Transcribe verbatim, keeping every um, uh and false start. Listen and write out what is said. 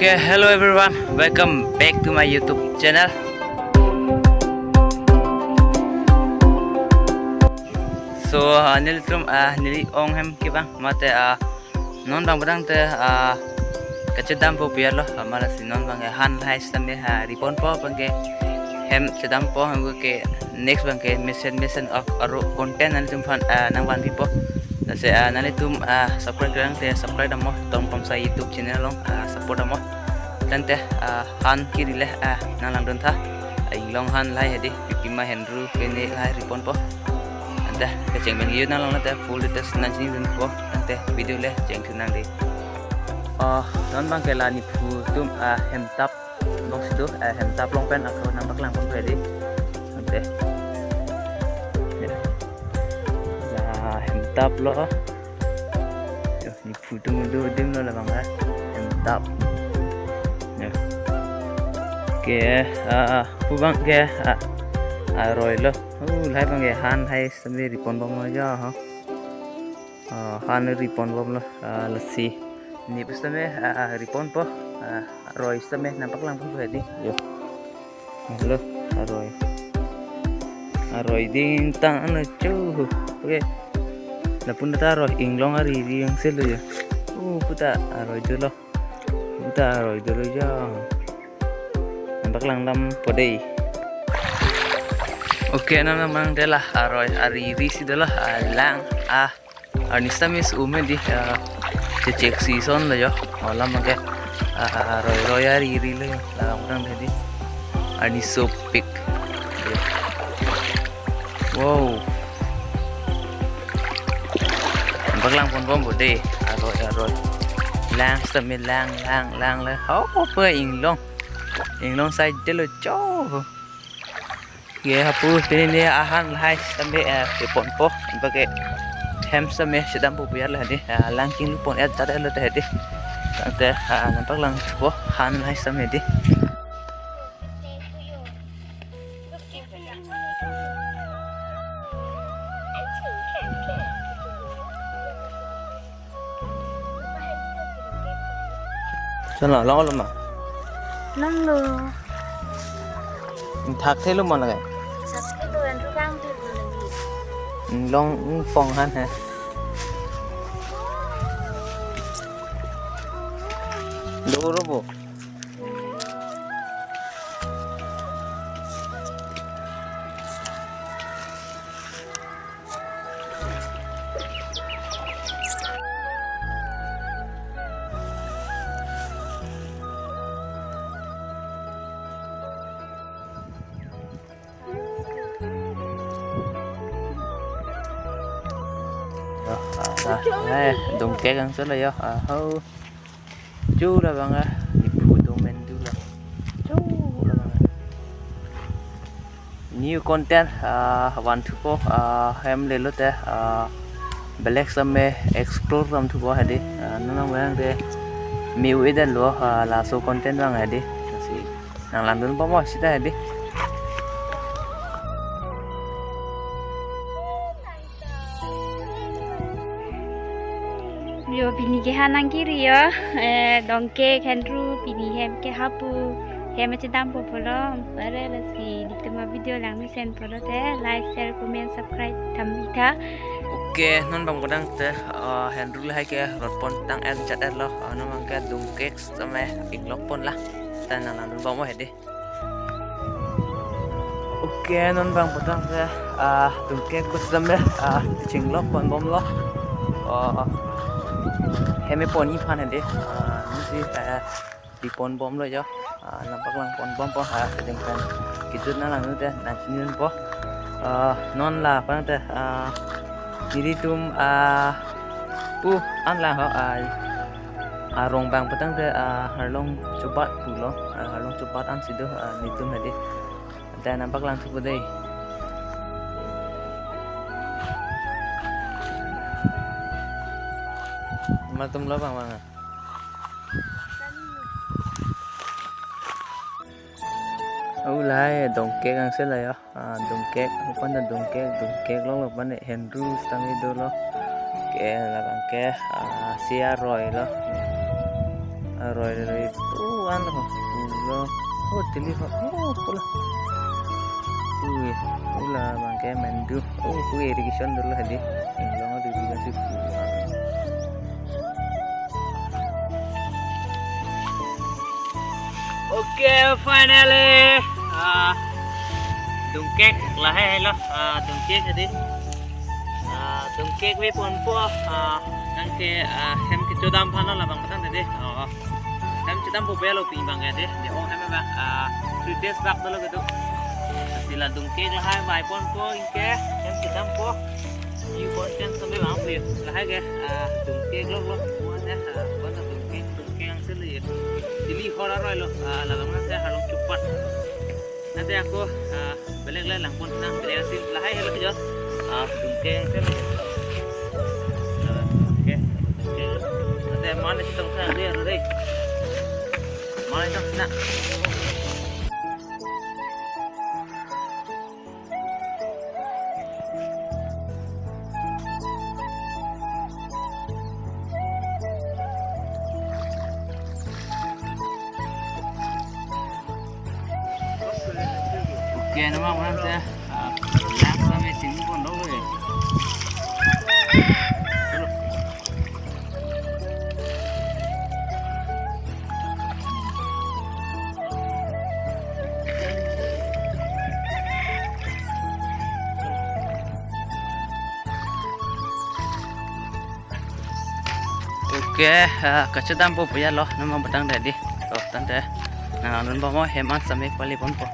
Okay, hello everyone, welcome back to my YouTube channel. So, uh, nelitum, uh, neli ong hem kevang mate, uh, non bang padang te, uh, kachedampo pu ya lo, uh, malasi non bang ke han lahai sitame, uh, riponpo bang ke hem chedampo hem ke next bang ke mesen mesen ok aro content nanglitum aphan, ah, nangvanpipo. Lasi, ah, nanglitum, ah, subscribe lang te subscribe dammo, Tongpamsai YouTube channel along, ah, support dammo. Tangte, ah, han kiri le, ah, nanglangdun tha. Ah, inglong han lahai hedi, pipima henru pini lahai riponpo. Tangte kecheng pen yun nanglang te full details nangchini dunpo. Tangte video le chengthu nang di. Oh, non bang ke la nephu atum, ah, hemtap alongsi do, eh, hemtap along pen ako nangpaklangpon hedi. Tangte. Ya. La hemtap lo. Yo, nephu atum do adim lo labang, eh. Hemtap. Ya. Okay, ah, ah, pu bang ke, ah, ah, aroi lo. Oh, lahai bang ke han lahai sitame riponbom lo ya, ha. Ah, han riponbom lo, ah, lasi. Nephu sitame, ah, ah, riponpo, ah, aroi sitame nangpaklangpon hedi. Yo. Lo, aroi. Aroi ding tang ano chu. Okay. Lapu ta aroi inglong ari ri angse lo ya. Oh, puta aroi dolo. Puta aroi dolo ya. Nangpaklang dampo dei. Okay, nang nang mang dela aroi ari ri si dolo, ah, lang, ah. Arni sitame su-um hedi, ah, chechek season lo yo. Olam ke, ah, roi roi ari ri lo yo. Labang dang hedi. Arni sopik. Wow. Nangpaklangponbom po dei. Aroi, aroi. Lang sitame lang, lang, lang le. Ho, po inglong. Inglong side lo cho. Ye hapu pini ne ahan lahai sitame, eh, riponpo, bang ke hem sitame chedampo pu ya lo hedi, eh, lang kingpon ya tar lo te hedi. Tangte, eh, nangpaklangpo, han lahai sitame hedi. Chalo, long lo ma? Long lo. Thakthelo ma lake? Thakthelo, anru kangthelo lake. Long pong han he. Do ro bo. Eh, dongkek angse lo yo. Ah, ho. Chu labang a, nephu atum men du lo. Chu labang a. New content, ah, vanthupo, ah, hem lelo te, ah, belek sitame explore damthupo hedi, ah, nonang bang te me-u-edetlo, ah, laso content bang hedi, si nanglangdunbom sita hedi. Yo, pini ke han nangkiri yo, eh, dongkek henru, pini hem ke hapu, hem chedampo pulo, pare lasi, netum avideo langmesen pulote, like, share, comment, subscribe, thampitha. Okay, non bang padang te, eh, henru lahai ke, rotpon tang en chat lo, eh, non bang ke dongkek sitame, inglokpon la, ta nanglangdunbom hedi. Okay, non bang padang te, ah, dongkek bus dam ya, ah, chinglokponbom lo. Oh, hem epon iphan hedi, ah, nisi, eh, riponbom lo yo, ah, nangpaklangponbom po, ah, kedeng pen. Kijut nanglangdun te, nangchinidunpo. Ah, non la padang te, ah, nelitum, ah, pu an lang ho, ah, arong bang padang te, ah, arlong chobat pulo, ah, arlong chobat ansi do, ah, netum hedi. Ante nangpaklangthupo dei. Matum lo bang bang a. Oh, lahai dongkek angse lo yo. Ah, dongkek, opan ta dongkek, dongkek lo lo pan henru sitame dolo. Ke labang ke, ah, si aroi lo. Aroi roi pu Pan ho, pulo. Oh, tili ho. Oh, pulo. Ui, pulo abang ke mandu. Oh, ui irrigation dolo hadi. Inglong dulu kan si pulo. Okay, finally. Ah, dungkek lahai lo. Ah, dungkek hadi. Ah, dungkek ve ponpo. Ah, nang ke, ah, hem kechodam aphan lo labang patang tadi. Oh. Hem chodampo belo ping abang ke dei. Dei, oh, hem abang, ah, three days bak dolo kedo. Sila dungkek lahai vai ponpo, anke hem chodampo. View point kan sampai bang view. Lahai ke, ah, dungkek lo lo. Bukan ya, ah, bukan dungkek, dungkek yang sini ya. Tili hor aroi lo, ah, labang nang saya halong cepat. Nanti aku, ah, balik lagi langpon nang beli asin lahai helo jo. Ah, dungkek ke. Ah, oke, oke. Nanti mana sih tong saya lihat deh. Mana tong sana. Okay, nama mana saya? Ah, lang sampai sini pun dong, eh. Okay, ah, kechodampo puya lo, nama batang tadi. Oh, tante. Nang anun bomo hem an sampai pali ponpo.